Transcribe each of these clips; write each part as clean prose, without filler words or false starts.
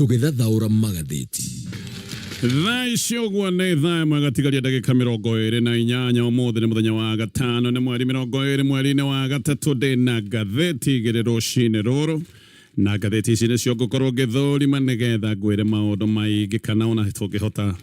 Tũgĩthathaũra magathĩti. Thaa ici ũguo nĩ thaa ĩmwe gatigaria ndagĩka 28. Ũmũthĩ nĩ mũthenya wa gatano, nĩ mweri 20 mweri-inĩ wa gatatũ. Ndĩna ngathĩti igĩrĩ rũcinĩ rũrũ, na ngathĩti ici nĩcio ngũkorwo ngĩthũrima nĩgetha ngwĩre maũndũ maingĩ, kana ona tũngĩhota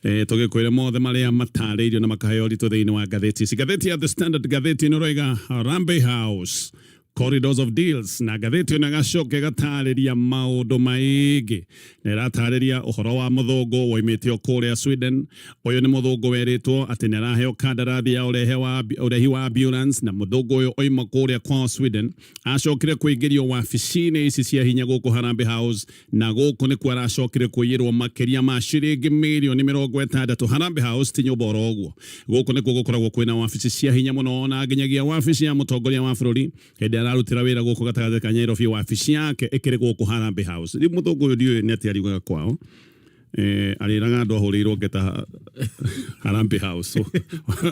tũgĩkwĩre mothe marĩa matarĩirio na makaheo ũritũ thĩinĩ wa ngathĩti ici. Ngathĩti ya The Standard, ngathĩti ĩno ĩroiga Harambee House Corridors of Deals, na ngathĩti ĩno ĩgacoka ĩgatarĩria maũndũ maingĩ, na ĩratarĩria ũhoro wa mũthũngũ woimĩte o kũrĩa Sweden. Ũyũ nĩ mũthũngũ werĩtwo atĩ nĩ araheo kandarathi ya ũrehe wa ũrehi wa ambulance, na mũthũngũ ũyũ oima kũrĩa kwao Sweden acokire kũingĩrio wabici-inĩ ici cia hinya gũkũ Harambee House, na gũkũ nĩkuo aracokire kũiyĩrwo makĩria ma ciringi mirioni 60. Harambee House ti nyũmba oro ũguo, gũkũ nĩkuo gũkoragwo kwĩna wabici cia hinya mũno, na nginyagia wabici ya mũtongoria wa bũrũri hĩndĩ ararutĩra wĩra gũkũ gatagatĩ ka Nairobi, wabici yake ĩkĩrĩ gũkũ Harambee House. Rĩu mũthũngũ ũyũ ndiũĩ nĩ atĩa ariugaga kwao, arĩraga andũ ahũrĩirwo ngeta Harambee House,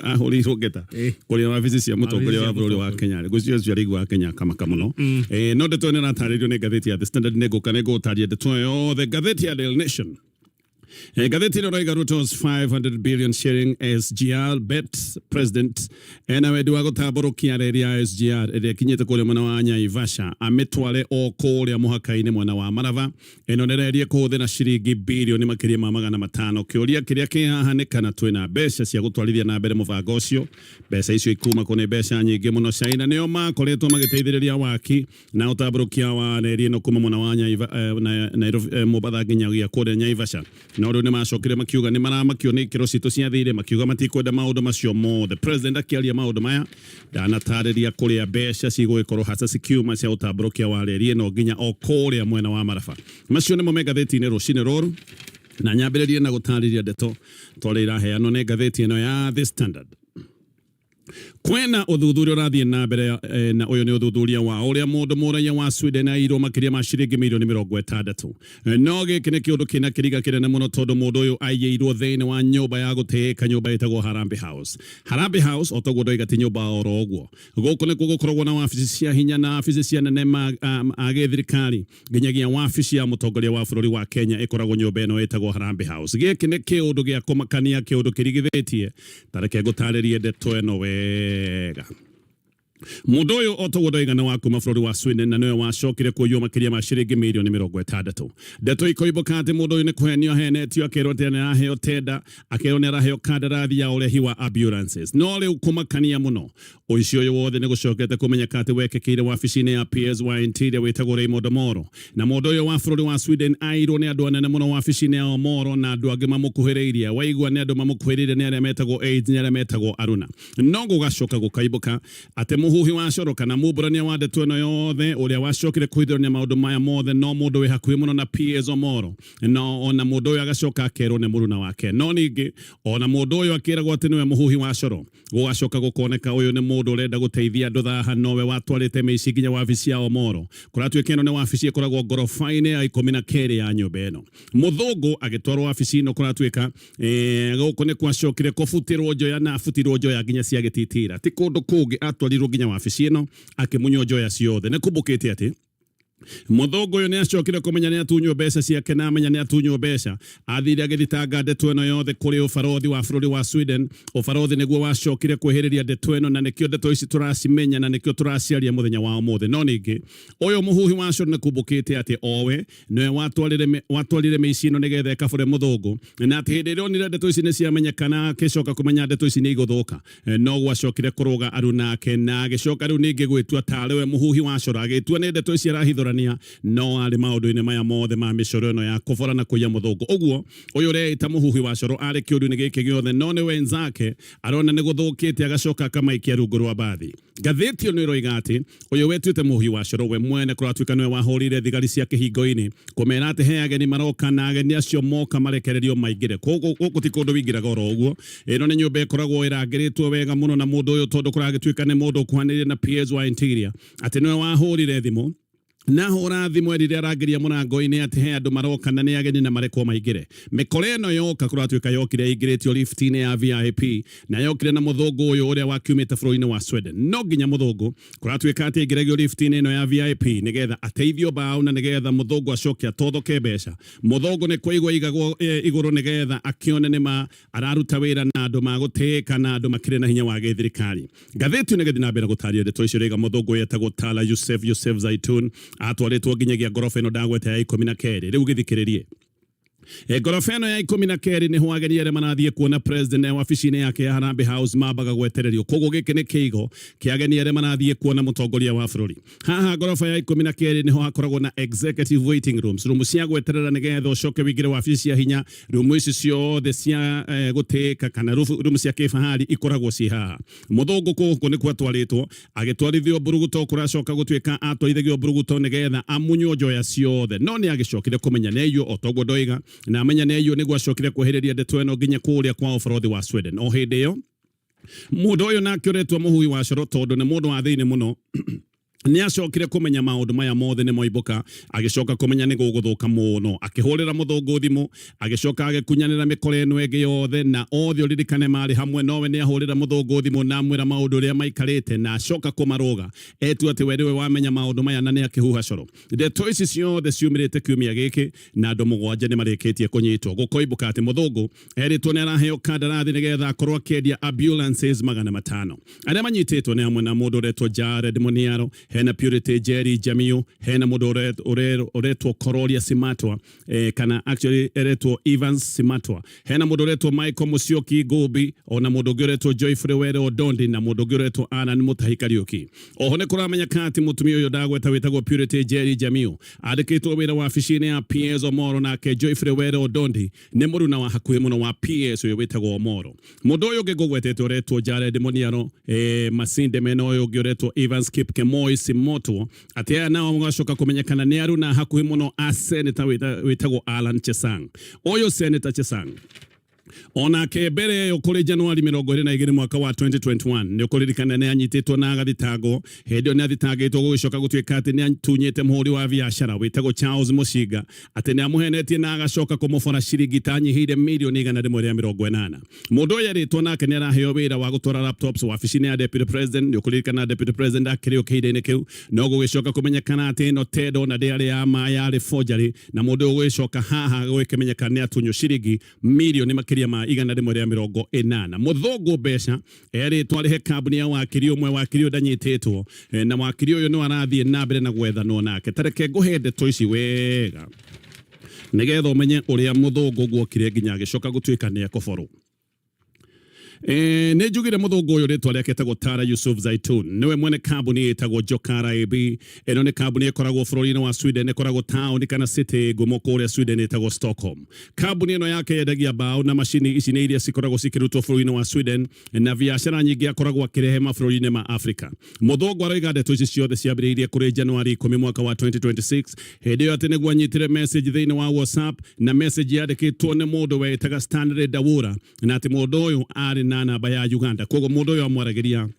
ahũrĩirwo ngeta kũrĩa wabici cia mũtongoria wa bũrũri wa Kenya. Ngwĩciria ũcio arĩiguaga Kenya akamaka mũno. No ndeto ĩno ĩratarĩrio nĩ ngathĩti ya The Standard. Nĩ ngũka nĩ ngũgũtarĩria ndeto ĩyo yothe. Ngathĩti ya Daily Nation. Ngathĩti ĩno ĩroiga Ruto's 500 billion sharing SGR bet. President ena wendi wa gũtambũrũkia reri ya SGR ĩrĩa ĩkinyĩte kũrĩa mwena wa Naivasha, amĩtware o kũrĩa mũhaka-inĩ mwena wa Maraba. Ĩno nĩ reri ĩkũhũthĩra ciringi birioni makĩria ma 500. Kĩũria kĩrĩa kĩ haha nĩ kana twĩna mbeca cia gũtwarithia na mbere mũbango ũcio. Mbeca icio ikuma kũ? Nĩ mbeca nyingĩ mũno. China nĩo makoretwo magĩteithĩrĩria waki na ũtambũrũkia wa reri ĩno kuma mwena wa Nairobi, Mombatha nginyagia kũrĩa Naivasha. No rĩu nĩ macokire makiuga nĩ maramakio nĩ ikĩro citũ cia thirĩ, makiuga matikwenda maũndũ macio mothe. President akĩaria maũndũ maya ndanatarĩria kũrĩa mbeca cigũgĩkorwo hasa cikiuma cia ũtambũrũkia wa reri ĩno nginya o kũrĩa mwena wa Maraba. Macio nĩmo me ngathĩti-inĩ rũcinĩ rũrũ, na nyambĩrĩrie na gũtarĩria ndeto torĩa iraheanwo nĩ ngathĩti ĩno ya The Standard. Kwĩna ũthuthuria ũrathiĩ na mbere, na ũyũ nĩ ũthuthuria wa ũrĩa mũndũ mũraiya wa Sweden aiyirwo makĩria ma ciringi mirioni 60. No gĩkĩ nĩ kĩũndũ kĩna kĩriga kĩnene mũno, tondũ mũndũ ũyũ aiyĩirwo thĩinĩ wa nyũmba ya gũtĩĩka, nyũmba ĩtagwo Harambee House. Harambee House, o taguo ndoiga, ti nyũmba oro ũguo. Gũkũ nĩkuo gũkoragwo na wabici cia hinya na wabici cia nene a gĩthirikari. Nginyagia wabici ya mũtongoria wa bũrũri wa Kenya ĩkoragwo nyũmba ĩno ĩtagwo Harambee House. Gĩkĩ nĩ kĩũndũ gĩa kũmakania, kĩũndũ kĩrigithĩtie. Ta reke ngũtarĩrie ndeto ĩno wega. Mũndũ ũyũ, o toguo ndoiga, nĩ wa kuma bũrũri wa Sweden, na nĩwe wacokire kũiywo makĩria ma ciringi mirioni 60. Ndeto ikoimbũka atĩ mũndũ ũyũ nĩ kũhenio ahenetio, akerwo atĩ nĩ araheo tenda, akerwo nĩ araheo kandarathi ya ũrehi wa ambulances. No rĩu kũmakania mũno, ũici ũyũ wothe nĩ gũcokete kũmenyeka atĩ wekĩkĩire wabici-inĩ ya PS wa Interior wĩtagwo Raymond Omoro. Na mũndũ ũyũ wa bũrũri wa Sweden aiyirwo nĩ andũ anene mũno wabici-inĩ ya Omoro na andũ angĩ mamũkuhĩrĩirie. Waigua nĩ andũ mamũkuhĩrĩirie, nĩ arĩa metagwo aides, nĩ arĩa metagwo aruna. No gũgacoka gũkaimbũka atĩ mũhuhi wa coro kana mumbũrania wa ndeto ĩno yothe, ũrĩa wacokire kũhithũrania maũndũ maya mothe, no mũndũ wĩ hakuhĩ mũno na PS Omoro. No ona mũndũ ũyũ agacoka akerwo nĩ mũruna wake. No ningĩ ona mũndũ ũyũ akĩragwo atĩ nĩwe mũhuhi wa coro, gũgacoka gũkoneka ũyũ nĩ mũndũ ũrenda gũteithia andũ thaha, nowe watwarĩte mĩici nginya wabici ya Omoro. Kũratuĩka ĩno nĩ wabici ĩkoragwo ngoroba-inĩ ya 12 ya nyũmba ĩno. Mũthũngũ agĩtwarwo wabici ĩno, kũratuĩka gũkũ nĩ kwacokire kũbutĩrwo njoya, na abutirwo njoya nginya cia gĩtitira. Ti kũndũ kũngĩ, atwarirwo nginya wabici ĩno akĩmunywo njoya ciothe. Nĩ kumbũkĩte atĩ mũthũngũ ũyũ nĩ acokire kũmenya nĩ atunywo mbeca ciake, na amenya nĩ atunywo mbeca, athire agĩthitanga ndeto ĩno yothe kũrĩ ũbarothi wa bũrũri wa Sweden. Ũbarothi nĩguo wacokire kwĩhĩrĩria ndeto ĩno, na nĩkĩo ndeto ici tũracimenya na nĩkĩo tũraciaria mũthenya wa ũmũthĩ. No ningĩ ũyũ mũhuhi wa coro nĩ kumbũkĩte atĩ owe nĩwe watwarire mĩici ĩno nĩgetha ĩkabũre mũthũngũ, na atĩ hĩndĩ ĩrĩa onire ndeto ici nĩ ciamenyekana, akĩcoka kũmenya ndeto ici nĩ igũthũka, no gwacokire kũrũga aruna ake, na agĩcoka rĩu ningĩ gwĩtua tarĩ we mũhuhi wa coro, agĩtua nĩ ndeto ici arahithũrania, no arĩ maũndũ-inĩ maya mothe ma mĩcoro ĩno ya kũbora na kũiya mũthũngũ. Ũguo ũyũ ũreĩta mũhuhi wa coro arĩ kĩũndũ-inĩ gĩkĩ gĩothe, no nĩ wenzake arona nĩ gũthũkĩte, agacoka akamaikia rungu rwa mbathi. Ngathĩti ĩno ĩroiga atĩ ũyũ wetuĩte mũhuhi wa coro we mwene kũratuĩka nĩwe wahũrĩire thigari cia kĩhingo-inĩ kũmera atĩ he ageni maroka, na ageni acio moka marekererio maingĩre. Gũkũ ti kũndũ wingĩraga oro ũguo. Ĩno nĩ nyũmba ĩkoragwo ĩrangĩrĩtwo wega mũno, na mũndũ ũyũ, tondũ kũragĩtuĩka nĩ mũndũ ũkuhanĩrĩire na PS wa Interior, atĩ nĩwe wahũrire thimũ. Na hũra thimũ erire arangĩria mũrango-inĩ atĩ he andũ maroka na nĩ ageni na marekwo maingĩre. Mĩkora ĩno yoka kũratuĩka yokire ĩingĩrĩtio lift-inĩ ya VIP na yokire na mũthũngũ ũyũ ũrĩa wakiumĩte bũrũri-inĩ wa Sweden. No nginya mũthũngũ kũratuĩka atĩ aingĩragio lift-inĩ ĩno ya VIP nĩgetha ateithio mbaũ na nĩgetha mũthũngũ acoke atothoke mbeca. Mũthũngũ nĩ kũigwo aigagwo igũrũ nĩgetha akĩone nĩma araruta wĩra na andũ magũtĩĩka na andũ makĩrĩ na hinya wa gĩthirikari. Ngathĩti ĩno ĩgĩthiĩ na mbere gũtaria ndeto icio ĩraiga mũthũngũ ũyũ etagwo Tala Yusef Yusef Zaitun atwarĩtwo nginyagia ngoroba ĩno ndagweta ya 12. Rĩu gĩthikĩrĩrie. Ngoroba ĩno ya 12 nĩho ageni arĩa marathiĩ kuona president wabici-inĩ yake ya Harambee House mambaga gwetererio. Koguo gĩkĩ nĩ kĩigo kĩa ageni arĩa marathiĩ kuona mũtongoria wa bũrũri. Haha ngoroba ya 12 nĩho hakoragwo na executive waiting rooms, rumu cia gweterera nĩgetha ũcoke wĩingĩre wabici cia hinya. Rumu ici ciothe cia gũtĩĩka kana rumu cia kĩfahari ikoragwo ciĩ haha. Mũthũngũ gũkũ nĩkuo atwarĩtwo, agĩtwarithio mburuguto, kũracoka gũtuĩka atwarithagio mburuguto nĩgetha amunywo njoya ciothe. No nĩ agĩcokire kũmenya nĩ aiywo o toguo ndoiga, na amenya nĩ aiywo nĩguo acokire kuohereria ndeto ĩno nginya kũrĩa kwa ũbarũthi wa Sweden. O hĩndĩ ĩyo mũndũ ũyũ nake ũretwo mũhuhi wa coro tondũ nĩ mũndũ wa thĩinĩ mũno nĩ acokire kũmenya maũndũ maya mothe nĩ moimbũka, agĩcoka kũmenya nĩ gũgũthũka mũno, akĩhũrĩra mũthũngũ thimũ, agĩcoka agĩkunyanĩra mĩkora ĩno ĩngĩ yothe, na othe ũririkane marĩ hamwe, nowe nĩ ahũrĩra mũthũngũ thimũ na amwĩra maũndũ ũrĩa maikarĩte, na acoka kũmarũga etua atĩ we nĩwe wamenya maũndũ maya na nĩ akĩhuha coro. Ndeto ici ciothe ciumĩrĩte kiumia gĩkĩ na andũ 7 nĩ marĩkĩtie kũnyitwo. Gũkoimbũka atĩ mũthũngũ erĩtwo nĩ araheo kandarathi nĩgetha akorwo akĩendia ambulances 500. Arĩa manyitĩtwo nĩ hamwe na mũndũ ũretwo Jared Muniaro, hena Purity Jerry Jamiu, hena mũndũ ũretwo Kororia Simatwa, kana actually eretwo Evans Simatwa, hena mũndũ ũretwo Michael Musyoki Ngũmbi, ona mũndũ ũngĩ ũretwo Joyfrey Were Odondi, na mũndũ ũngĩ ũretwo Alan Mutahi Kariuki. Oho nĩ kũramenyeka atĩ mũtumia ũyũ ndagweta wĩtagwo Purity Jerry Jamiu andĩkĩtwo wĩra wabici-inĩ ya PS Omoro, nake Joyfrey Were Odondi nĩ mũruna wa hakuhĩ mũno wa PS ũyũ wĩtagwo Omoro. Mũndũ ũyũ ũngĩ ngũgwetete ũretwo Jared Muniaro, Masinde mena ũyũ ũngĩ ũretwo Evans Kipkemoi Simotwo, atĩ aya nao magacoka kũmenyekana nĩ aruna hakuhĩ mũno a senator wĩtagwo Alan Chesang. Ũyũ Senator Chesang onake mbere ĩyo kũrĩ Januari 22 mwaka wa 2021 nĩ ũkũririkana nĩ anyitĩtwo na agathitangwo. Hĩndĩ ĩyo nĩ athitangĩtwo gũgĩcoka gũtuĩka atĩ nĩ atunyĩte mũhũri wa biacara wĩtagwo Charles Mũcinga, atĩ nĩ amũhenetie na agacoka kũmũbora ciringi ta nyihĩire mirioni 180. Mũndũ ũyũ erĩtwo nake nĩ araheo wĩra wa gũtwara laptops wabici-inĩ ya Deputy President. Nĩ ũkũririkana Deputy President akĩrĩ o kĩhinda-inĩ kĩu, no gũgĩcoka kũmenyekana atĩ ĩno tendo na ndĩarĩ ya ma, yarĩ forgery, na mũndũ ũyũ gũgĩcoka haha gũgĩkĩmenyeka nĩ atunywo ciringi mirioni makĩria ma 180. Mũthũngũ mbeca erĩtwo arĩhe kambuni ya wakiri ũmwe, wakiri ũyũ ndanyitĩtwo, na wakiri ũyũ nĩ arathiĩ na mbere na gwethanwo nake. Ta reke ngũhe ndeto ici wega nĩgetha ũmenye ũrĩa mũthũngũ guokire nginya agĩcoka gũtuĩka nĩ ekũborwo. Nĩ njugire mũthũngũ ũyũ rĩtwa rĩake etagwo Tara Yusuf Zaitun, nĩwe mwene kambuni ĩtagwo Jokara AB. Ĩno nĩ kambuni ĩkoragwo bũrũri-inĩ wa Sweden, ĩkoragwo taũni kana city ngumo kũrĩa Sweden ĩtagwo Stockholm. Kambuni ĩno yake yendagia mbaũ na macini ici nĩ iria cikoragwo cikĩrutwo bũrũri-inĩ wa Sweden, na biacara nyingĩ akoragwo akĩrehe mabũrũri-inĩ ma Afrika. Mũthũngũ aroiga ndeto ici ciothe ciambĩrĩirie kũrĩ Januari 10 mwaka wa 2026, hĩndĩ ĩyo atĩ nĩguo anyitire message thĩinĩ wa WhatsApp, na message yandĩkĩtwo nĩ mũndũ wetaga Stanley Dawura, na atĩ mũndũ ũyũ arĩ na namba ya Uganda. Koguo mũndũ ũyũ amwaragĩria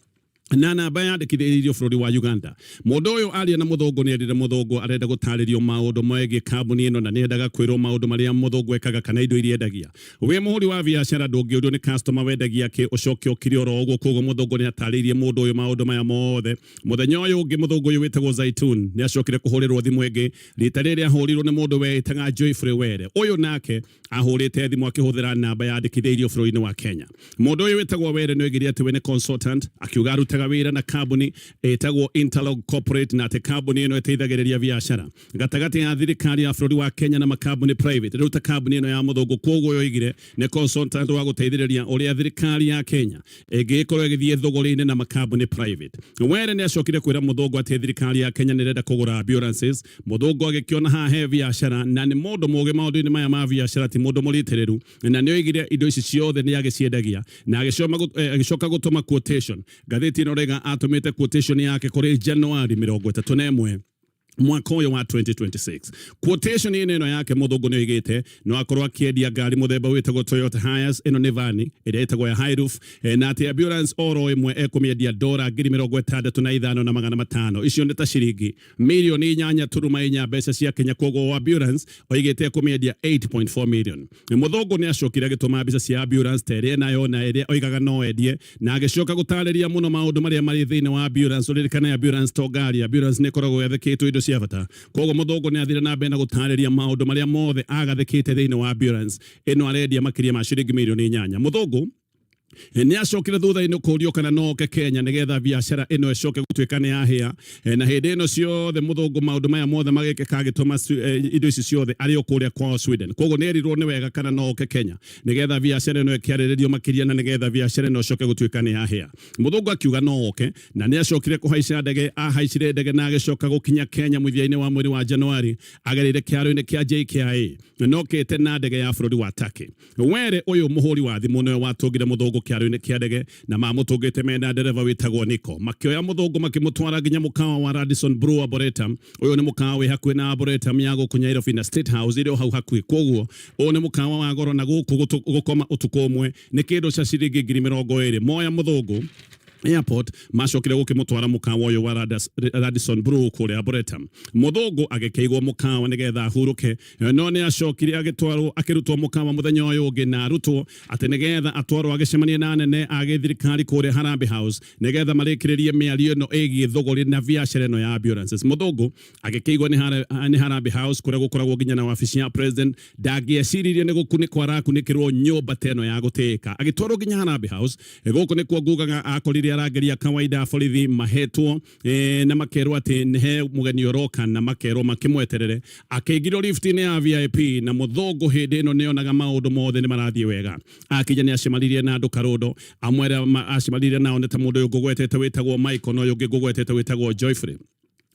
na namba yandĩkithĩrĩirio bũrũri wa Uganda. Mũndũ ũyũ aria na mũthũngũ nĩ erire mũthũngũ arenda gũtarĩrio maũndũ megiĩ kambuni ĩno, na nĩ endaga kwĩrwo maũndũ marĩa mũthũngũ ekaga kana indo iria endagia. Wĩ mũhũri wa biacara ndũngĩũrio nĩ customer wendagia kĩ ũcoke ũkire oro ũguo. Koguo mũthũngũ nĩ atarĩirie mũndũ ũyũ maũndũ maya mothe. Mũthenya ũyũ ũngĩ mũthũngũ ũyũ wĩtagwo Zaitun nĩ acokire kũhũrĩrwo thimũ ĩngĩ. Rita rĩrĩ ahũrirwo nĩ mũndũ weĩtaga Joyfrey Were. Ũyũ nake ahũrĩte thimũ akĩhũthĩra namba yandĩkithĩirio bũrũri-inĩ wa Kenya. Mũndũ ũyũ wĩtagwo Were nĩ oigire atĩ we nĩ consultant, akiuga arutaga wĩra na kambuni ĩtagwo Interlog Corporate, na atĩ kambuni ĩno ĩteithagĩrĩria biacara gatagatĩ ya thirikari ya bũrũri wa Kenya na makambuni private. Rĩu ta kambuni ĩno ya mũthũngũ, koguo yoigire nĩ consultant wa gũteithĩrĩria ũrĩa thirikari ya Kenya ĩngĩgĩkorwo ĩgĩthiĩ thũgũrĩ-inĩ na makambuni private. Were nĩ acokire kwĩra mũthũngũ atĩ thirikari ya Kenya nĩ ĩrenda kũgũra ambulances. Mũthũngũ agĩkĩona haha he biacara, na nĩ mũndũ mũũgĩ maũndũ-inĩ maya ma biacara, ti mũndũ mũritĩrĩru, na nĩ oigire indo ici ciothe nĩ agĩciendagia, na agĩcoka gũtũma quotation. Ngathĩti ĩno rĩga atũmĩte quotation yake kũrĩ Januari 31. Mwaka ũyũ wa 2026, quotation ĩno yake mũthũngũ nĩ oigĩte no akorwo akĩendia ngari mũthemba wĩtagwo Toyota Hiace. Ĩno nĩ vani ĩrĩa ĩtagwo ya high roof, na atĩ ambulance oro ĩmwe ekũmĩendia dora 65,500. Icio nĩ ta ciringi mirioni 8.4 mbeca cia Kenya. Koguo ambulance oigĩte ekũmĩendia 8.4 million. Mũthũngũ nĩ acokire agĩtũma mbica cia ambulance ta ĩrĩa nayo na ĩrĩa oigaga no endie, na agĩcoka gũtarĩria mũno maũndũ marĩa marĩ thĩinĩ wa ambulance. Ũririkane ambulance to ngari, ambulance nĩ ĩkoragwo ĩgathĩkĩtwo indo cia bata. Koguo mũthũngũ nĩ athire na mbere na gũtarĩria maũndũ marĩa mothe agathĩkĩte thĩinĩ wa ambulance ĩno arendia makĩria ma ciringi mirioni 8. Mũthũngũ nĩ acokire thutha-inĩ kũrio kana no oke Kenya nĩgetha biacara ĩno ĩcoke gũtuĩka nĩ yahĩa. Na hĩndĩ ĩno ciothe mũthũngũ maũndũ maya mothe magĩkĩka agĩtũma indo ici ciothe arĩ o kũrĩa kwao Sweden. Koguo nĩ erirwo nĩ wega kana no oke Kenya nĩgetha biacara ĩno ĩkĩarĩrĩrio makĩria na nĩgetha biacara ĩno ĩcoke gũtuĩka nĩ yahĩa. Mũthũngũ akiuga no oke, na nĩ acokire kũhaica ndege. Ahaicire ndege na agĩcoka gũkinya Kenya mũthia-inĩ wa mweri wa Januari, agereire kĩharo-inĩ kĩa JKIA, nokĩte na ndege ya bũrũri wa Turkey. Were ũyũ mũhũri wa thimũ nĩwe watũngire mũthũngũ kĩharo-inĩ kĩa ndege, na mamũtũngĩte mena ndereba wĩtagwo Nico. Makĩoya mũthũngũ makĩmũtwara nginya mũkawa wa Radisson Blu Arboretum. Ũyũ nĩ mũkawa wĩ hakuhĩ na Arboretum ya gũkũ Nairobi na State House ĩrĩ o hau hakuhĩ. Koguo ũyũ nĩ mũkawa wa goro, na gũkũ gũkoma ũtukũ ũmwe nĩ kĩndũ ca ciringi 20,000. Moya mũthũngũ airport, macokire gũkĩmũtwara mũkawa ũyũ wa Radisson Blu kũrĩa Arboretum. Mũthũngũ agĩkĩigwo mũkawa nĩgetha ahurũke, no nĩ acokire agĩtwarwo, akĩrutwo mũkawa mũthenya ũyũ ũngĩ, na arutwo atĩ nĩgetha atwarwo agĩcemanie na anene a gĩthirikari kũrĩa Harambee House nĩgetha marĩkĩrĩrie mĩario ĩno ĩgiĩ thũgũrĩ na biacara ĩno ya ambulances. Mũthũngũ agĩkĩigwo nĩ Harambee House, kũrĩa gũkoragwo nginya na wabici ya president. Ndangĩeciririe nĩ gũkunĩkwo arakunĩkĩrwo nyũmba ta ĩno ya gũtĩĩka. Agĩtwarwo nginya Harambee House. Gũkũ nĩkuo ngugaga akorire arangĩri a kawaida a borithi mahetwo na makerwo atĩ nĩ he mũgeni ũroka, na makerwo makĩmweterere. Akĩingĩrio lift-inĩ ya VIP, na mũthũngũ hĩndĩ ĩno nĩonaga maũndũ mothe nĩ marathiĩ wega. Akinya nĩ acemanirie na andũ karũndo. Amwe arĩa acemanirie nao nĩ ta mũndũ ũyũ ngũgwetete wĩtagwo Michael na ũyũ ũngĩ ngũgwetete wĩtagwo Joyfrey,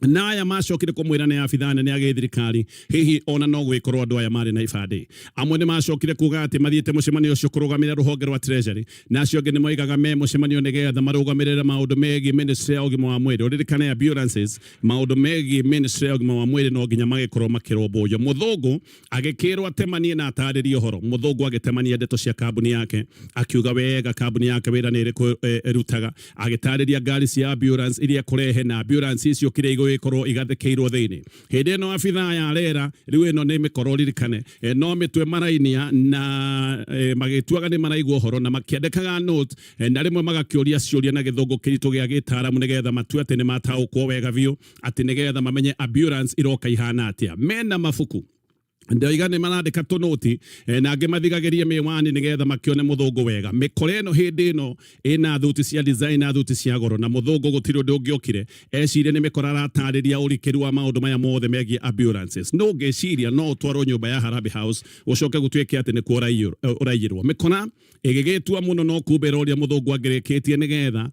na aya macokire kũmwĩra nĩ abithaa nene a gĩthirikari. Hihi ona no gwĩkorwo andũ aya marĩ na ibandĩ. Amwe nĩ macokire kuga atĩ mathiĩte mũcemanio ũcio kũrũgamĩrĩra rũhonge rwa Treasury, na acio angĩ nĩ moigaga me mũcemanio nĩgetha marũgamĩrĩre maũndũ megiĩ ministry ya ũgima wa mwĩrĩ. Ũririkane ambulances, maũndũ megiĩ ministry ya ũgima wa mwĩrĩ no nginya magĩkorwo makĩrũmbũiyo. Mũthũngũ agĩkĩrwo atemanie na atarĩrie ũhoro. Mũthũngũ agĩtemania ndeto cia kambuni yake, akiuga wega kambuni yake wĩra nĩ ĩrĩkũ ĩrutaga. Agĩtarĩria ngari cia ambulance iria kũrehe na ambulance icio kĩrĩa igũgĩkorwo igathĩkĩirwo thĩinĩ. Hĩndĩ ĩno abithaa ya rera rĩu, ĩno nĩ mĩkoro ririkane, no mĩtwe marainia na magĩtuaga nĩ maraigua ũhoro na makĩandĩkaga note, na rĩmwe magakĩũria ciũria na gĩthũngũ kĩritũ gĩa gĩtaaramu nĩgetha matue atĩ nĩ mataũkwo wega biũ, atĩ nĩgetha mamenye ambulance iroka ihana atĩa. Mena mabuku, ndoiga nĩ marandĩka tũnũti, na angĩ mathigagĩrie mĩwani nĩgetha makĩone mũthũngũ wega. Mĩkora ĩno hĩndĩ ĩno ĩna thuti cia design na thuti cia goro, na mũthũngũ gũtirĩ ũndũ ũngĩokire ecirie nĩ mĩkora aratarĩria ũrikĩru wa maũndũ maya mothe megiĩ ambulances. No ngĩciria no ũtwarwo nyũmba ya Harambee House ũcoke gũtuĩke atĩ nĩkuo ũraiyĩrwo. Mĩkora ĩgĩgĩtua mũno no kumbĩra ũrĩa mũthũngũ angĩrĩkĩtie nĩgetha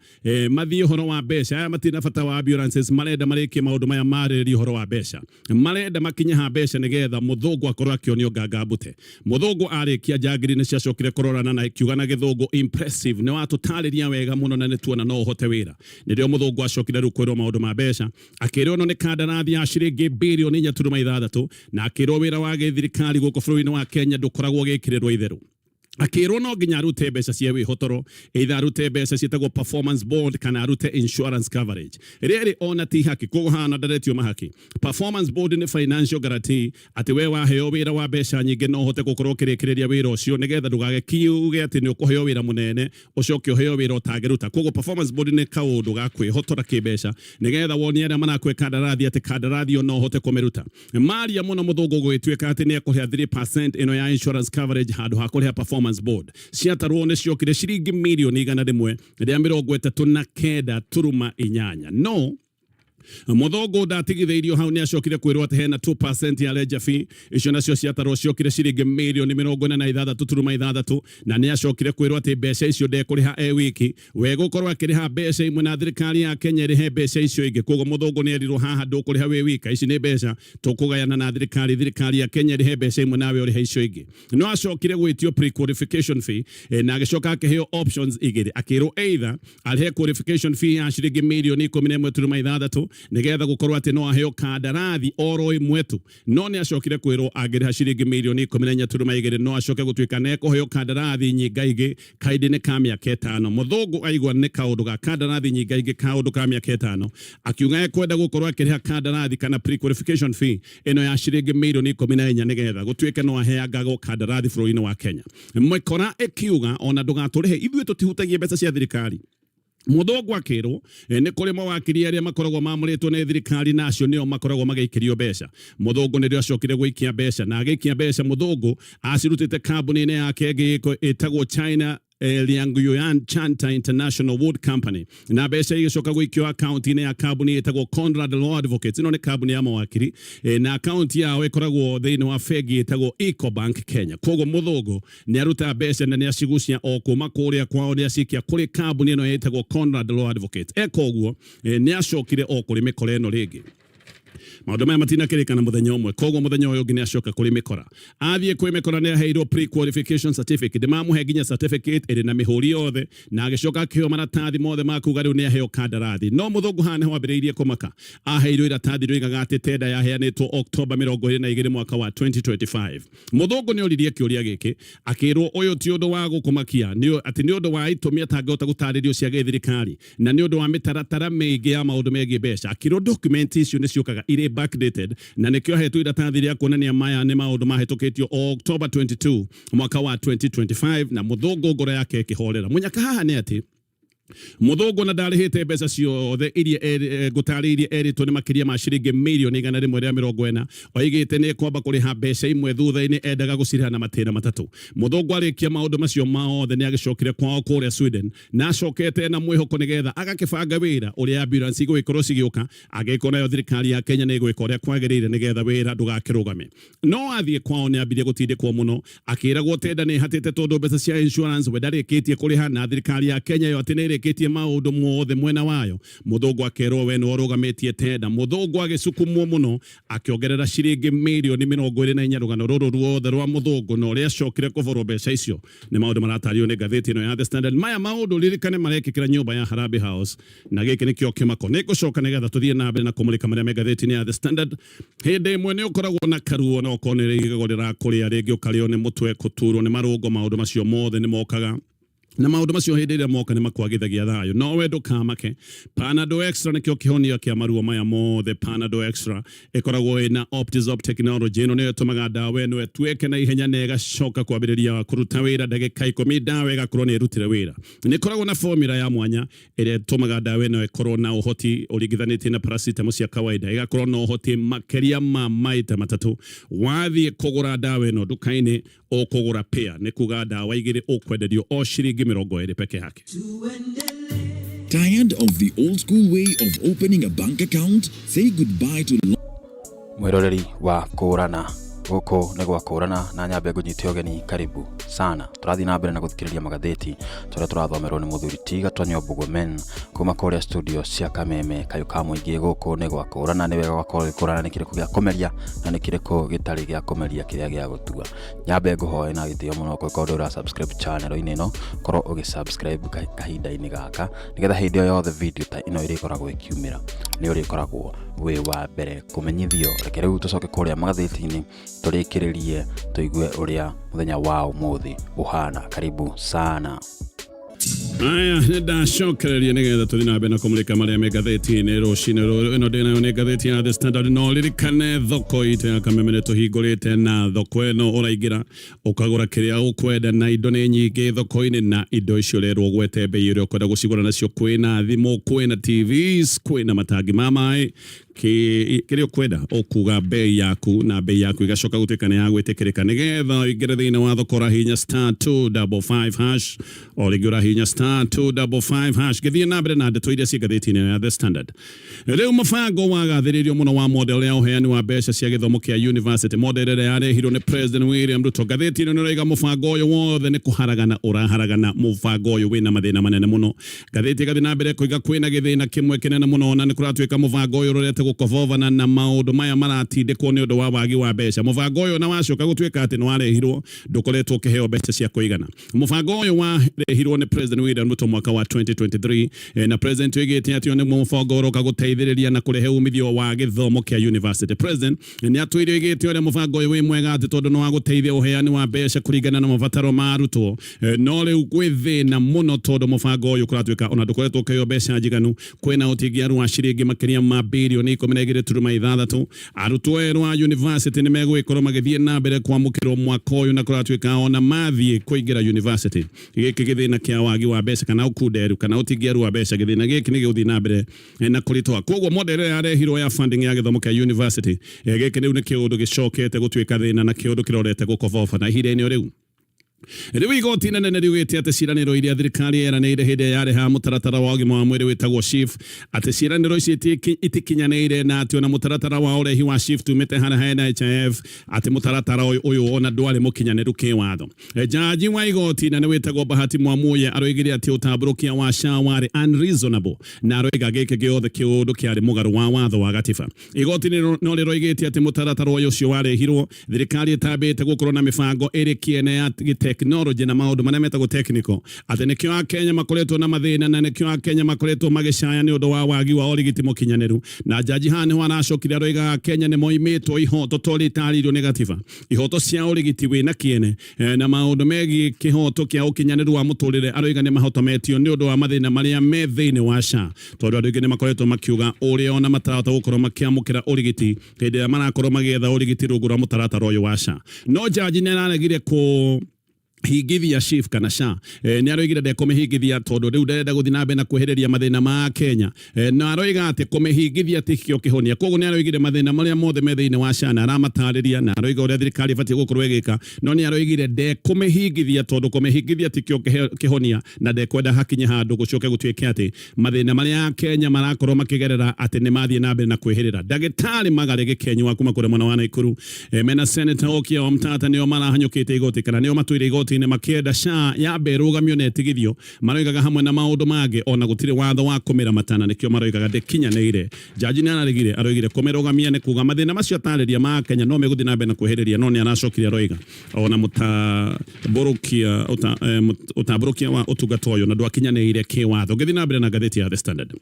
mathiĩ ũhoro wa mbeca. Aya matirĩ na bata wa ambulances, marenda marĩkie maũndũ maya marĩrĩrie ũhoro wa mbeca. Marenda makinye ha mbeca nĩgetha mũthũngũ akorwo akĩonio nganga mbute. Mũthũngũ arĩkia, njangiri nĩ ciacokire kũrorana na ikiuga na gĩthũngũ, "Impressive, nĩ watũtarĩria wega mũno na nĩ tuona no ũhote wĩra." Nĩrĩo mũthũngũ acokire rĩu kwĩrwo maũndũ ma mbeca. Akĩrwo ĩno nĩ kandarathi ya ciringi birioni 4.6, na akĩrwo wĩra wa gĩthirikari gũkũ bũrũri-inĩ wa Kenya ndũkoragwo ũgĩkĩrĩrwo itherũ. Akĩrwo no nginya arute mbeca cia wĩhotoro, either arute mbeca ciĩtagwo performance bond kana arute insurance coverage. Rĩrĩ ona ti haki, koguo hana ndaretio mahaki. Performance bond nĩ financial guarantee atĩ we waheo wĩra wa mbeca nyingĩ no ũhote gũkorwo ũkĩrĩkĩrĩria wĩra ũcio, nĩgetha ndũgagĩkiuge atĩ nĩ ũkũheo wĩra mũnene ũcoke ũheo wĩra ũtangĩruta. Koguo performance bond nĩ kaũndũ ga kwĩhotora kĩmbeca nĩgetha wonie arĩa marakũhe kandarathi atĩ kandarathi ĩyo no ũhote kũmĩruta. Maria mũno, mũthũngũ gũgĩtuĩka atĩ nĩ ekũrĩha 3% ĩno ya insurance coverage handũ ha kũrĩha performance bond. Ciatarwo nĩ ciokire ciringi mirioni 139.8. No mũthũngũ ndatigithĩirio hau, nĩ acokire kwĩrwo atĩ hena 2% ya ledger fee. Icio nacio ciatarwo ciokire ciringi mirioni 46.6. Na nĩ acokire kwĩrwo atĩ mbeca icio ndekũrĩha e wiki, we gũkorwo akĩrĩha mbeca imwe na thirikari ya Kenya ĩrĩhe mbeca icio ingĩ. Koguo mũthũngũ nĩ erirwo haha ndũkũrĩha wĩ wika, ici nĩ mbeca tũkũgayana na thirikari, thirikari ya Kenya ĩrĩhe mbeca imwe nawe ũrĩhe icio ingĩ. No acokire gwĩtio pre-qualification fee, na agĩcoka akĩheo options igĩrĩ. Akĩrwo either arĩhe qualification fee ya ciringi mirioni 11.6. Nĩgetha gũkorwo atĩ no aheo kandarathi oro ĩmwe tu, no nĩ acokire kwĩrwo angĩrĩha ciringi mirioni 14.2 no acoke gũtuĩka nĩ ekũheo kandarathi nyingaingĩ kahinda-inĩ ka mĩaka 5. Mũthũngũ aigua nĩ kaũndũ ga kandarathi nyingaingĩ kaũndũ ka mĩaka 5, akiuga ekwenda gũkorwo akĩrĩha kandarathi kana pre-qualification fee ĩno ya ciringi mirioni 14 nĩgetha gũtuĩke no aheangagwo kandarathi bũrũri-inĩ wa Kenya. Mĩkora ĩkiuga ona ndũgatũrĩhe, ithuĩ tũtihutagia mbeca cia thirikari. Mũthũngũ akĩrwo nĩ kũrĩ mawakiri arĩa makoragwo mamũrĩtwo nĩ thirikari na acio nĩo makoragwo magĩikĩrio mbeca. Mũthũngũ nĩrĩo acokire gũikia mbeca, na agĩikia mbeca mũthũngũ acirutĩte kambuni-inĩ yake ĩngĩ ĩtagwo China Liangyuan Chanta International Wood Company, na mbeca igĩcoka gũikio akaunti-inĩ ya kambuni ĩtagwo Conrad Law Advocates. Ĩno nĩ kambuni ya mawakiri na akaunti yao ĩkoragwo thĩinĩ wa bengi ĩtagwo Ecobank Kenya. Koguo mũthũngũ nĩ aruta mbeca na nĩ acigucia o kuma kũrĩa kwao nĩ acikia kũrĩ kambuni ĩno ĩtagwo Conrad Law Advocates. Eka ũguo nĩ acokire o kũrĩ mĩkora ĩno rĩngĩ. Maũndũ maya matinakĩrĩkana mũthenya ũmwe, koguo mũthenya ũyũ ũngĩ nĩ acoka kũrĩ mĩkora. Athiĩ kwĩ mĩkora nĩ aheirwo pre-qualification certificate, mamũhe nginya certificate ĩrĩ na mĩhũri yothe, na agĩcoka akĩheo maratathi mothe ma kuga rĩu nĩ aheo kandarathi. No mũthũngũ haha nĩho ambĩrĩirie kũmaka. Aheirwo iratathi rĩoigaga atĩ tenda yaheanĩtwo Oktoba 22 mwaka wa 2025. Mũthũngũ nĩ oririe kĩũria gĩkĩ, akĩrwo ũyũ ti ũndũ wa gũkũmakia, atĩ nĩ ũndũ wa itũmi atangĩhota gũtarĩrio cia gĩthirikari, na nĩ ũndũ wa mĩtaratara mĩingĩ ya maũndũ megiĩ mbeca. Akĩrwo document icio nĩ ciũkaga irĩ backdated, na nĩkĩo ahetwo iratathi rĩa kuonania maya nĩ maũndũ mahĩtũkĩtio o October 22 mwaka wa 2025, na mũthũngũ ngoro yake ĩkĩhorera. Mũnyaka haha nĩ atĩ mũthũngũ na ndarĩhĩte mbeca ciothe iria ngũtarĩirie erĩtwo nĩ makĩria ma ciringi mirioni 140. Oigĩte nĩ ekwamba kũrĩha mbeca imwe thutha-inĩ, endaga gũcirĩha na matĩna matatũ. Mũthũngũ arĩkia maũndũ macio mothe nĩ agĩcokire kwao kũrĩa Sweden, na acokete na mwĩhoko nĩgetha agakĩbanga wĩra ũrĩa ambulance igũgĩkorwo cigĩũka, angĩkorwo nayo thirikari ya Kenya nĩ ĩgwĩka ũrĩa kwagĩrĩire nĩgetha wĩra ndũgakĩrũgame. No athiĩ kwao nĩ ambirie gũtindĩkwo mũno, akĩragwo tenda nĩ ĩhatĩte tondũ mbeca cia insurance we ndarĩkĩtie kũrĩha, na thirikari ya Kenya yo atĩ nĩ ĩrĩkĩtie maũndũ mothe mwena wayo. Mũthũngũ akerwo we nĩwe ũrũgamĩtie tenda. Mũthũngũ agĩcukumwo mũno akĩongerera ciringi mirioni 24. Rũgano rũrũ ruothe rwa mũthũngũ na ũrĩa acokire kũborwo mbeca icio nĩ maũndũ maratario nĩ ngathĩti ĩno ya The Standard. Maya maũndũ ririkane marekĩkĩra nyũmba ya Harambee House, na gĩkĩ nĩkĩo kĩmako. Nĩ ngũcoka nĩgetha tũthiĩ na mbere na kũmũrĩka marĩa me ngathĩti-inĩ ya The Standard. Hĩndĩ ĩmwe nĩ ũkoragwo na karuo, na okorwo nĩ igego rĩrakũrĩa, rĩngĩ ũkarĩo nĩ mũtwe, kũturwo nĩ marũngo, maũndũ macio mothe nĩ mokaga, na maũndũ macio hĩndĩ ĩrĩa moka nĩ makwagithagia thayũ. No we ndũkamake, Panadol Extra nĩkĩo kĩhonia kĩa maruo maya mothe. Panadol Extra ĩkoragwo ĩna Optizop technology. Ĩno nĩyo ĩtũmaga ndawa ĩno ĩtuĩke na ihenya na ĩgacoka kwambĩrĩria kũruta wĩra ndagĩka 10, ndawa ĩgakorwo nĩ ĩrutire wĩra. Nĩ ĩkoragwo na formula ya mwanya ĩrĩa ĩtũmaga ndawa ĩno ĩkorwo na ũhoti ũringithanĩtie na paracetamol cia kawaida, ĩgakorwo na ũhoti makĩria ma maita matatũ. Wathiĩ kũgũra ndawa ĩno nduka-inĩ, ũkũgũra pair, nĩ kuga ndawa igĩrĩ ũkwenderio o ciringi 20 peke yake. Tired of the old school way of opening a bank account? Say goodbye to Mwĩroreri wa Kũũrana, gũkũ nĩ gwa Kũũrana na nyambe ngũnyite ũgeni, karibu sana. Tũrathiĩ na mbere na gũthikĩrĩria magathĩti tũrĩa tũrathomerwo nĩ mũthuri ti Gatonyo Mbũgũmen kuma kũrĩa studio cia Kameme kayũ ka mũingĩ. Gũkũ nĩ gwa Kũũrana, nĩ wega gũkorwo ũgĩkũrana nĩ kĩrĩkũ gĩa kũmeria na nĩ kĩrĩkũ gĩtarĩ gĩa kũmeria kĩrĩa gĩa gũtua. Nyambe ngũhoe na gĩtĩo mũno kũngĩkorwo ndũra subscribe channel-inĩ ĩno, korwo ũgĩ subscribe kahinda-inĩ gaka nĩgetha hĩndĩ o yothe video ta ĩno ĩrĩkoragwo ĩkiumĩra nĩ ũrĩkoragwo wĩ wa mbere kũmenyithio. Reke rĩu tũcoke kũrĩa magathĩti-inĩ tũrĩkĩrĩrie tũigue ũrĩa mũthenya wa ũmũthĩ ũhana. Karibu sana. Aya, nĩ ndacokereria nĩgetha tũthiĩ na mbere na kũmũrĩka marĩa me ngathĩti-inĩ rũcinĩ rũrũ. Ĩno ndĩ nayo nĩ ngathĩti ya The Standard. No ririkane thoko itũ ya Kameme nĩ tũhingũrĩte, na thoko ĩno ũraingĩra ũkagũra kĩrĩa ũkwenda, na indo nĩ nyingĩ thoko-inĩ, na indo icio ũrerwo ũgwete mbei ĩrĩa ũkwenda gũcigũra nacio. Kwĩna thimũ, kwĩna TVs, kwĩna matangi ma maĩ, kĩrĩa ũkwenda ũkuga mbei yaku, na mbei yaku ĩgacoka gũtuĩka nĩ ya gwĩtĩkĩrĩka. Nĩgetha ũingĩre thĩinĩ wa thoko ũrahihinya *255#, o rĩngĩ ũrahihinya *255#. Ngĩthiĩ na mbere na ndeto iria ciĩ ngathĩti-inĩ ya The Standard rĩu, mũbango wagathĩrĩrio mũno wa model ya ũheani wa mbeca cia gĩthomo kĩa university, model ĩrĩa yarehirwo nĩ President William Ruto. Ngathĩti ĩno nĩ ĩroiga mũbango ũyũ wothe nĩ kũharagana ũraharagana, mũbango ũyũ wĩna mathĩna manene mũno. Ngathĩti ĩgathiĩ na mbere kũiga kwĩna gĩthĩna kĩmwe kĩnene mũno, na nĩ kũratuĩka mũbango ũyũ ũrorete gũkobobana na maũndũ maya maratindĩkwo nĩ ũndũ wa wagi wa mbeca. Mũbango ũyũ na wacoka gũtuĩka atĩ nĩ warehirwo ndũkoretwo ũkĩheo mbeca cia kũigana. Mũbango ũyũ warehirwo nĩ President William William Ruto mwaka wa 2023. Na president oigĩte atĩ ũyũ nĩguo mũbango ũroka gũteithĩrĩria na kũrehe umithio wa gĩthomo kĩa university. President nĩ atwĩire oigĩte ũrĩa mũbango ũyũ wĩ mwega atĩ tondũ nĩ wa gũteithia ũheani wa mbeca kũringana na mabataro ma arutwo. No rĩu gwĩ thĩna mũno tondũ mũbango ũyũ kũratuĩka ona ndũkoretwo ũkĩheo mbeca njiganu. Kwĩna ũtingiaru wa ciringi makĩria ma birioni 12.6. Arutwo erũ a university nĩ megũgĩkorwo magĩthiĩ na mbere kwamũkĩrwo mwaka ũyũ, na kũratuĩka ona mathiĩ kũingĩra university, gĩkĩ gĩthĩna kĩa wagi wa mbeca kana ũkunderu kana ũtingiaru wa mbeca, gĩthĩna gĩkĩ nĩ gĩgũthiĩ na mbere na kũritũha. Koguo model ĩrĩa yarehirwo ya funding ya gĩthomo kĩa university, gĩkĩ rĩu nĩ kĩũndũ gĩcokete gũtuĩka thĩna na kĩũndũ kĩrorete gũkoboba na ihinda-inĩ rĩu. Rĩu igoti inene nĩ riugĩte atĩ ciĩranĩro iria thirikari yeranĩire hĩndĩ ĩrĩa yarehaga mũtaratara wa ũgima wa mwĩrĩ wĩtagwo SHIF, atĩ ciĩranĩro ici itikinyanĩire, na atĩ ona mũtaratara wa ũrehi wa SHIF tumĩte harĩa ha NHIF, atĩ mũtaratara ũyũ ona ndwarĩ mũkinyanĩru kĩwatho. Jaji wa igoti inene wĩtagwo Bahati Mwamuye aroigire atĩ ũtambũrũkia wa SHA warĩ unreasonable, na aroiga gĩkĩ gĩothe kĩũndũ kĩarĩ mũgarũ wa watho wa gatiba. Igoti no rĩroigĩte atĩ mũtaratara ũyũ ũcio warehirwo thirikari ĩtambĩte gũkorwo na mĩbango ĩrĩ kĩene ya gĩtekinoronjĩ na maũndũ marĩa metagwo technical, atĩ nĩkĩo Akenya makoretwo na mathĩna na nĩkĩo Akenya makoretwo magĩcaya nĩ ũndũ wa wagi wa ũrigiti mũkinyanĩru. Na jaji haha nĩho aracokire aroiga Akenya nĩ moimĩtwo ihoto ta ũrĩa itarĩirio nĩ gatiba, ihoto cia ũrigiti wĩna kĩene na maũndũ megiĩ kĩhoto kĩa ũkinyanĩru wa mũtũrĩre. Aroiga nĩ mahotometio nĩ ũndũ wa mathĩna marĩa me thĩinĩ wa SHA, tondũ andũ aingĩ nĩ makoretwo makiuga ũrĩa ona matarahota gũkorwo makĩamũkĩra ũrigiti hĩndĩ ĩrĩa marakorwo magĩetha ũrigiti rungu rwa mũtaratara ũyũ wa SHA. No jaji nĩ araregire kũ hingithia SHIF kana SHA. Nĩ aroigire ndekũmĩhingithia tondũ rĩu ndarenda gũthiĩ na mbere na kwĩhĩrĩria mathĩna ma Kenya. Na aroiga atĩ kũmĩhingithia tikĩo kĩhonia. Koguo nĩ aroigire mathĩna marĩa mothe me thĩinĩ wa SHA na aramatarĩria, na aroiga ũrĩa thirikari ĩbatiĩ gũkorwo ĩgĩka, no nĩ aroigire ndekũmĩhingithia tondũ kũmĩhingithia tikĩo kĩhonia, na ndekwenda hakinye handũ gũcoke gũtuĩke atĩ mathĩna marĩa Kenya marakorwo makĩgerera atĩ nĩ mathiĩ na mbere na kwĩhĩrĩra. Ndagĩtarĩ Magare Gĩkenyi wa kuma kũrĩa mwena wa Naikuru, mena Senator Okiya Omtatah nĩo marahanyũkĩte igoti kana nĩo matũire igoti-inĩ makĩenda SHA yambe ĩrũgamio na ĩtigithio. Maroigaga hamwe na maũndũ mangĩ ona gũtirĩ watho wa kũmĩramata, na nĩkĩo maroigaga ndĩkinyanĩire. Jaji nĩ araregire, aroigire kũmĩrũgamia nĩ kuga mathĩna macio atarĩria ma Kenya no megũthiĩ na mbere na kwĩhĩrĩria. No nĩ aracokire aroiga ona mũtambũrũkia ũtambũrũkia wa ũtungata ũyũ na ndwakinyanĩire kĩwatho. Ngĩthiĩ na mbere na ngathĩti ya The Standard,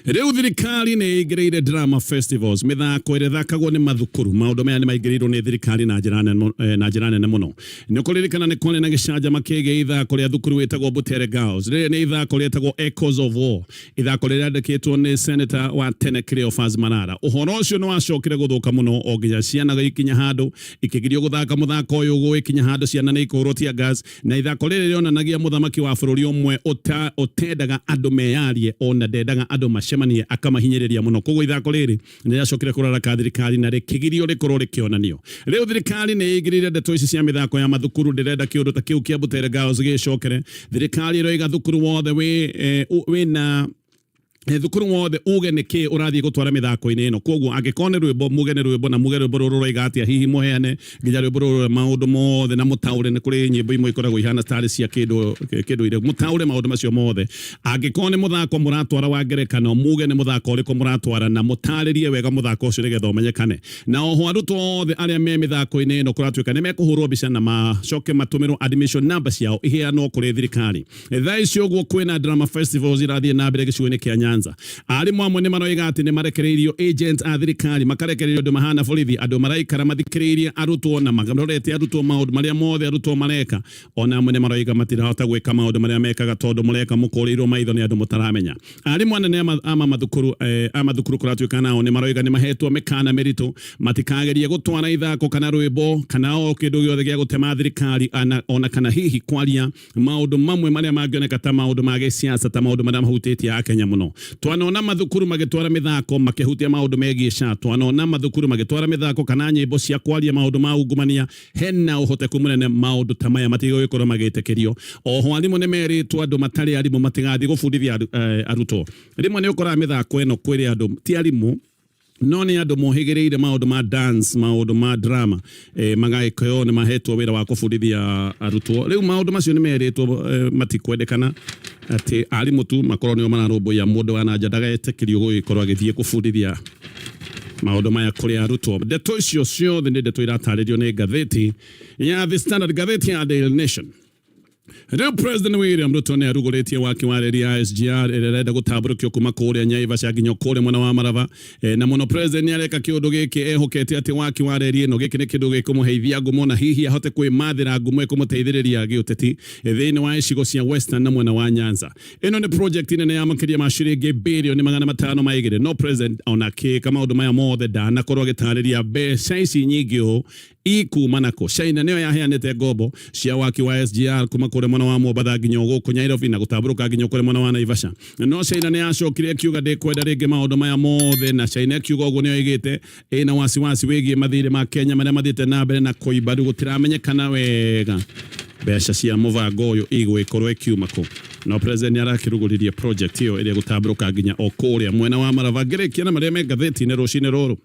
rĩu thirikari nĩ ĩingĩrĩire drama festivals, mĩthako ĩrĩa ĩthakagwo nĩ mathukuru. Maũndũ maya nĩ maingĩrĩirwo nĩ thirikari na njĩra nene mũno. Nĩ ũkũririkana nĩ kwarĩ na gĩcanjama kĩgiĩ ithako rĩa thukuru wĩtagwo Butere Girls. Rĩrĩ nĩ ithako rĩetagwo Echoes of War, ithako rĩrĩa rĩandĩkĩtwo nĩ senator wa tene Cleophas Malala. Ũhoro ũcio nĩ wacokire gũthũka mũno o nginya ciana ikinya handũ ikĩgirio gũthaka mũthako ũyũ, gũgĩkinya handũ ciana nĩ ikũhũrwo tear gas. Na ithako rĩrĩ rĩonanagia mũthamaki wa bũrũri ũmwe ũtendaga andũ meyarie, ona ndendaga andũ macemanie, akamahinyĩrĩria mũno. Koguo ithako rĩrĩ nĩ rĩacokire kũraraka thirikari na rĩkĩgirio rĩkorwo rĩkĩonanio. Rĩu thirikari nĩ ĩingĩrĩire ndeto ici cia mĩthako ya mathukuru, ndĩrenda kĩũndũ ta kĩu kĩa Butere Girls gĩcokere. Thirikari ĩroiga thukuru wothe wĩna thukuru wothe uge nĩ kĩ ũrathiĩ gũtwara mĩthako-inĩ ĩno. Koguo angĩkorwo nĩ rwĩmbo, muge nĩ rwĩmbo, na muge rwĩmbo rũrũ rũroiga atĩa, hihi mũheane nginya rwĩmbo rũrũ maũndũ mothe na mũtaũre. Nĩ kũrĩ nyĩmbo imwe ikoragwo ihana tarĩ cia kĩndũ kĩndũire, mũtaũre maũndũ macio mothe. Angĩkorwo nĩ mũthako mũratwara wa ngerekano, muge nĩ mũthako ũrĩkũ mũratwara na mũtarĩrie wega mũthako ũcio nĩgetha ũmenyekane. Na oho arutwo othe arĩa me mĩthako-inĩ ĩno kũratuĩka nĩ mekũhũrwo mbica na macoke matũmĩrwo admission number ciao iheanwo kũrĩ thirikari. Thaa ici ũguo kwĩna drama festivals irathiĩ na mbere gĩcigo-inĩ kĩa Nyanza. Arimũ amwe nĩ maroiga atĩ nĩ marekereirio agents a thirikari, makarekererio andũ mahana borithi, andũ maraikara mathikĩrĩirie arutwo na marorete arutwo maũndũ marĩa mothe arutwo mareka. Ona amwe nĩ maroiga matirahota gwĩka maũndũ marĩa mekaga tondũ mũreka mũkũrĩirwo maitho nĩ andũ mũtaramenya. Arimũ anene a mathukuru kũratuĩka nao nĩ maroiga nĩ mahetwo mĩkana mĩritũ matikagerie gũtwara ithako kana rwĩmbo kana o kĩndũ gĩothe gĩa gũtema thirikari, ona kana hihi kwaria maũndũ mamwe marĩa mangĩoneka ta maũndũ ma gĩsiasa, ta maũndũ marĩa mahutĩtie Akenya mũno. Twanona mathukuru magĩtwara mĩthako makĩhutia maũndũ megiĩ SHA, twanona mathukuru magĩtwara mĩthako kana nyĩmbo cia kwaria maũndũ ma ungumania. Hena ũhoteku mũnene maũndũ ta maya matigũgĩkorwo magĩtĩkĩrio. Oho arimũ nĩ merĩtwo andũ matarĩ arimũ matigathiĩ gũbundithia arutwo. Rĩmwe nĩ ũkoraga mĩthako ĩno kwĩrĩ andũ ti arimũ no nĩ andũ mohĩgĩrĩire maũndũ ma dance, maũndũ ma drama, magagĩkorwo nĩ mahetwo wĩra wa kũbundithia arutwo. Rĩu maũndũ macio nĩ merĩtwo matikwendekana atĩ arimũ tu makorwo nĩo mararũmbũiya, mũndũ wa na nja ndagetĩkĩrio gũgĩkorwo agĩthiĩ kũbundithia maũndũ maya kũrĩ arutwo. Ndeto icio ciothe nĩ ndeto iratarĩrio nĩ ngathĩti ya The Standard. Ngathĩti ya Daily Nation. Rĩu President William Ruto nĩ arugũrĩtie waki wa reri ya SGR ĩrĩa ĩrenda gũtambũrũkio kuma kũrĩa Naivasha nginya kũrĩa mwena wa Maraba. Na mũno President nĩ areka kĩũndũ gĩkĩ ehokete atĩ waki wa reri ĩno gĩkĩ nĩ kĩndũ gĩkũmũheithia ngumo na hihi ahote kwĩmathĩra ngumo ĩkũmũteithĩrĩria gĩũteti thĩinĩ wa icigo cia Western na mwena wa Nyanza. Ĩno nĩ project nene ya makĩria ma ciringi birioni 502, no President ona akĩka maũndũ maya mothe ndanakorwo agĩtarĩria mbeca ici nyingĩ ũũ ikuma nako. China nĩyo yaheanĩte ngombo cia waki wa SGR kuma kũrĩa mwena wa Mombatha nginya gũkũ Nairobi na gũtambũrũka nginya kũrĩa mwena wa Naivasha. No China nĩ yacokire ĩkiuga ndĩkwenda rĩngĩ maũndũ maya mothe, na China ĩkiuga ũguo nĩyo ĩgĩte ĩna wasiwasi wĩgiĩ mathirĩ ma Kenya marĩa mathiĩte na mbere na kũimba. Rĩu gũtiramenyekana wega mbeca cia mũbango ũyũ igũgĩkorwo ikiuma kũ, no President nĩ arakĩrugũririe project ĩyo ĩrĩa ĩgũtambũrũka nginya o kũrĩa mwena wa Maraba. Ngĩrĩkia na marĩa me ngathĩti-inĩ rũcinĩ rũrũ,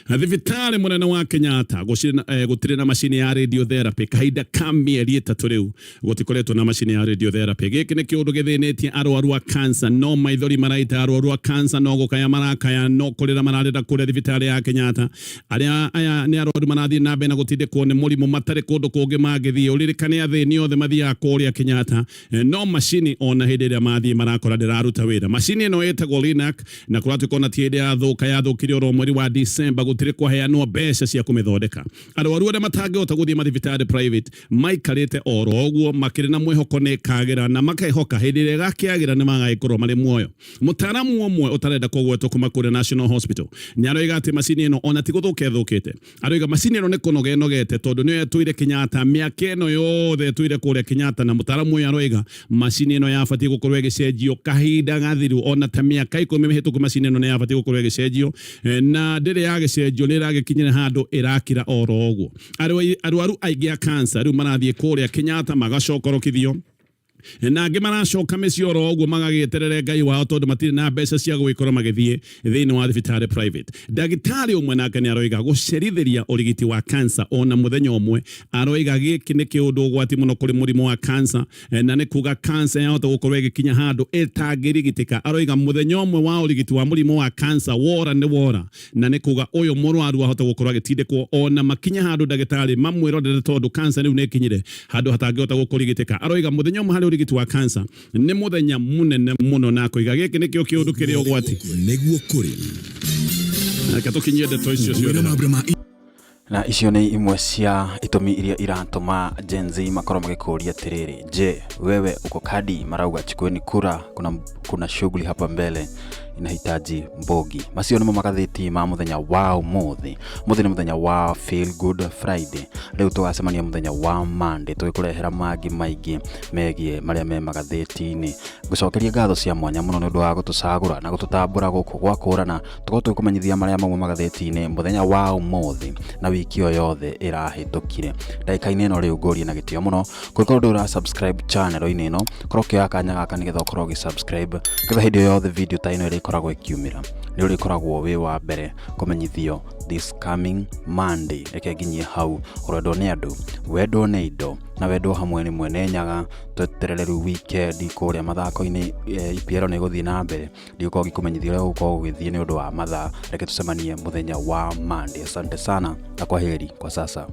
thibitarĩ mũnene wa Kenyatta gũtirĩ na macini ya radiotherapy. Kahinda ka mĩeri 3 rĩu gũtikoretwo na macini ya radiotherapy. Gĩkĩ nĩ kĩũndũ gĩthĩnĩtie arwaru a cancer, no maithori maraita arwaru a cancer, no gũkaya marakaya, no kũrĩra mararĩra kũrĩa thibitarĩ ya Kenyatta. Arĩa aya nĩ arwaru marathiĩ na mbere na gũtindĩkwo nĩ mũrimũ, matarĩ kũndũ kũngĩ mangĩthiĩ. Ũririkane athĩni othe mathiaga kũrĩa Kenyatta, no macini ona hĩndĩ ĩrĩa mathiĩ marakora ndĩraruta wĩra. Macini ĩno ĩtagwo Linac na kũratuĩka ona ti hĩndĩ yathũka, yathũkire oro mweri wa December, gũtirĩ kwaheanwo mbeca cia kũmĩthondeka. Arwaru arĩa matangĩhota gũthiĩ mathibitarĩ private maikarĩte oro ũguo makĩrĩ na mwĩhoko nĩ ĩkagĩra, na makehoka hĩndĩ ĩrĩa ĩgakĩagĩra nĩ magagĩkorwo marĩ muoyo. Mũtaaramu ũmwe ũtarenda kũgwetwo kuma kũrĩa National Hospital nĩ aroiga atĩ macini ĩno ona ti gũthũka ĩthũkĩte, aroiga macini ĩno nĩ kũnoga ĩnogete tondũ nĩyo ĩtũire Kenyatta mĩaka ĩno yothe ĩtũire kũrĩa Kenyatta. Na mũtaaramu ũyũ aroiga macini ĩno yabatiĩ gũkorwo ĩgĩcenjio kahinda gathiru, ona ta mĩaka 10 mĩhĩtũku macini ĩno nĩ yabatiĩ gũkorwo ĩgĩcenjio, na ndĩrĩ yagĩcenjio, nĩ ĩragĩkinyĩra handũ ĩrakira oro ũguo. Arwaru aingĩ a cancer rĩu marathiĩ kũrĩa Kenyatta magacokorokithio, na angĩ maracoka mĩciĩ oro ũguo magagĩeterere Ngai wao tondũ matirĩ na mbeca cia gũgĩkorwo magĩthiĩ thĩinĩ wa thibitarĩ private. Ndagĩtarĩ ũmwe nake nĩ aroiga gũcerithĩria ũrigiti wa cancer ona mũthenya ũmwe, aroiga gĩkĩ nĩ kĩũndũ ũgwati mũno kũrĩ mũrimũ wa cancer, na nĩ kuga cancer yahota gũkorwo ĩgĩkinya handũ ĩtangĩrigitĩka. Aroiga mũthenya ũmwe wa ũrigiti wa mũrimũ wa cancer wora nĩ wora, na nĩ kuga ũyũ mũrwaru ahota gũkorwo agĩtindĩkwo ona makinya handũ ndagĩtarĩ mamwĩrorere tondũ cancer rĩu nĩ ĩkinyire handũ hatangĩhota gũkũrigitĩka. Aroiga mũthenya ũmwe harĩ ũrigiti wa cancer nĩ mũthenya mũnene mũno, na akoiga gĩkĩ nĩkĩo kĩũndũ kĩrĩa ũgwati. Nĩguo kũrĩ. Reke tũkinyie ndeto icio Wĩra ciothe. Mambura ma Na icio nĩ imwe cia itũmi iria iratũma Gen Z makorwo magĩkũria atĩrĩrĩ, je, wewe uko kadi? Marauga chukueni kura, kuna shughuli hapa mbele inahitaji mbogi. Macio nĩmo magathĩti ma mũthenya wa ũmũthĩ. Ũmũthĩ nĩ mũthenya wa Feel Good Friday. Rĩu tũgacemania mũthenya wa Monday tũgĩkũrehera mangĩ maingĩ megiĩ marĩa me magathĩti-inĩ. Ngũcokeria ngatho cia mwanya mũno nĩ ũndũ wa gũtũcagũra na gũtũtambũra gũkũ gwa kũrana, tũkorwo tũgĩkũmenyithia marĩa mauma magathĩti-inĩ mũthenya wa ũmũthĩ na wiki ĩyo yothe ĩrahĩtũkire. Ndagĩka-inĩ ĩno rĩu ngũrie na gĩtĩo mũno, kũngĩkorwo ndũrĩ ũra subscribe channel-inĩ ĩno, korwo ũkĩoya kanya gaka nĩgetha ũkorwo ũgĩ subscribe, nĩgetha hĩndĩ ĩyo yothe video ta ĩno ĩrĩkoragwo ĩkiumĩra nĩ ũrĩkoragwo wĩ wa mbere kũmenyithio this coming Monday. Reke nginyie hau. Ũrendwo nĩ andũ, wendwo nĩ indo, na wendwo hamwe nĩ Mwene Nyaga. Tweterere rĩu weekend kũrĩa mathako-inĩ, EPL nĩ ĩgũthiĩ na mbere, ndigũkorwo ngĩkũmenyithia ũrĩa gũgũkorwo gũgĩthiĩ nĩ ũndũ wa mathaa. Reke tũcemanie mũthenya wa Monday. Asante sana na kwaheri kwa sasa.